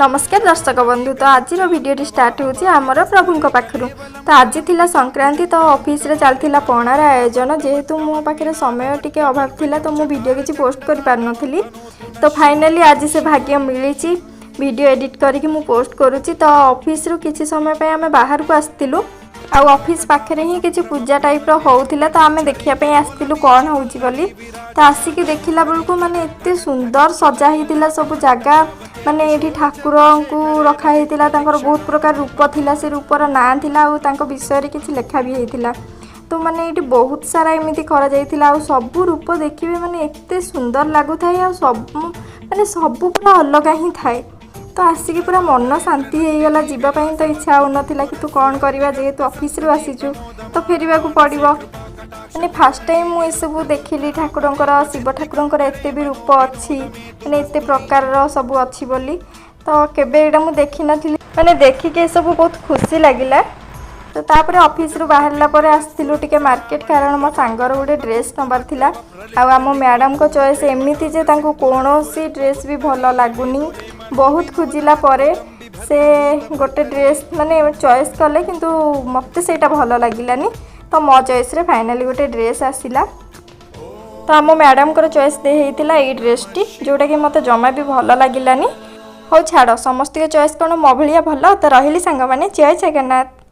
ନମସ୍କାର ଦର୍ଶକ ବନ୍ଧୁ। ତ ଆଜିର ଭିଡ଼ିଓଟି ଷ୍ଟାର୍ଟ ହେଉଛି ଆମର ପ୍ରଭୁଙ୍କ ପାଖରୁ। ତ ଆଜି ଥିଲା ସଂକ୍ରାନ୍ତି, ତ ଅଫିସରେ ଚାଲିଥିଲା ପଣାର ଆୟୋଜନ। ଯେହେତୁ ମୋ ପାଖରେ ସମୟ ଟିକେ ଅଭାବ ଥିଲା, ତ ମୁଁ ଭିଡ଼ିଓ କିଛି ପୋଷ୍ଟ କରିପାରିନଥିଲି। ତ ଫାଇନାଲି ଆଜି ସେ ଭାଗ୍ୟ ମିଳିଛି, ଭିଡ଼ିଓ ଏଡ଼ିଟ୍ କରିକି ମୁଁ ପୋଷ୍ଟ କରୁଛି। ତ ଅଫିସରୁ କିଛି ସମୟ ପାଇଁ ଆମେ ବାହାରକୁ ଆସିଥିଲୁ ଆଉ ଅଫିସ ପାଖରେ ହିଁ କିଛି ପୂଜା ଟାଇପ୍ର ହେଉଥିଲା। ତ ଆମେ ଦେଖିବା ପାଇଁ ଆସିଥିଲୁ କ'ଣ ହେଉଛି ବୋଲି। ତ ଆସିକି ଦେଖିଲା ବେଳକୁ ମାନେ ଏତେ ସୁନ୍ଦର ସଜା ହେଇଥିଲା ସବୁ ଜାଗା। ମାନେ ଏଇଠି ଠାକୁରଙ୍କୁ ରଖା ହେଇଥିଲା, ତାଙ୍କର ବହୁତ ପ୍ରକାର ରୂପ ଥିଲା, ସେ ରୂପର ନାଁ ଥିଲା ଆଉ ତାଙ୍କ ବିଷୟରେ କିଛି ଲେଖା ବି ହେଇଥିଲା। ତ ମାନେ ଏଇଠି ବହୁତ ସାରା ଏମିତି କରାଯାଇଥିଲା ଆଉ ସବୁ ରୂପ ଦେଖିବେ, ମାନେ ଏତେ ସୁନ୍ଦର ଲାଗୁଥାଏ ଆଉ ସବୁ ମାନେ ସବୁ ପୁରା ଅଲଗା ହିଁ ଥାଏ। ତ ଆସିକି ପୁରା ମନ ଶାନ୍ତି ହେଇଗଲା। ଯିବା ପାଇଁ ତ ଇଚ୍ଛା ହେଉନଥିଲା, କିନ୍ତୁ କ'ଣ କରିବା, ଯେହେତୁ ଅଫିସରୁ ଆସିଛୁ ତ ଫେରିବାକୁ ପଡ଼ିବ। ମାନେ ଫାର୍ଷ୍ଟ ଟାଇମ୍ ମୁଁ ଏସବୁ ଦେଖିଲି, ଠାକୁରଙ୍କର, ଶିବ ଠାକୁରଙ୍କର ଏତେ ବି ରୂପ ଅଛି, ମାନେ ଏତେ ପ୍ରକାରର ସବୁ ଅଛି ବୋଲି ତ କେବେ ଏଇଟା ମୁଁ ଦେଖିନଥିଲି। ମାନେ ଦେଖିକି ଏସବୁ ବହୁତ ଖୁସି ଲାଗିଲା। ତ ତାପରେ ଅଫିସରୁ ବାହାରିଲା ପରେ ଆସିଥିଲୁ ଟିକେ ମାର୍କେଟ, କାରଣ ମୋ ସାଙ୍ଗର ଗୋଟେ ଡ୍ରେସ୍ ନେବାର ଥିଲା। ଆଉ ଆମ ମ୍ୟାଡ଼ାମଙ୍କ ଚଏସ୍ ଏମିତି ଯେ ତାଙ୍କୁ କୌଣସି ଡ୍ରେସ୍ ବି ଭଲ ଲାଗୁନି। ବହୁତ ଖୋଜିଲା ପରେ ସେ ଗୋଟେ ଡ୍ରେସ୍ ମାନେ ଚଏସ୍ କଲେ, କିନ୍ତୁ ମୋତେ ସେଇଟା ଭଲ ଲାଗିଲାନି। ତ ମୋ ଚଏସ୍ରେ ଫାଇନାଲି ଗୋଟେ ଡ୍ରେସ୍ ଆସିଲା। ତ ଆମ ମ୍ୟାଡ଼ାମଙ୍କର ଚଏସ୍ ଦେଇ ହେଇଥିଲା ଏଇ ଡ୍ରେସ୍ଟି, ଯେଉଁଟାକି ମୋତେ ଜମା ବି ଭଲ ଲାଗିଲାନି। ହଉ ଛାଡ଼, ସମସ୍ତଙ୍କ ଚଏସ୍ କ'ଣ ମୋ ଭଳିଆ ଭଲ? ତ ରହିଲି ସାଙ୍ଗମାନେ, ଜୟ ଜଗନ୍ନାଥ।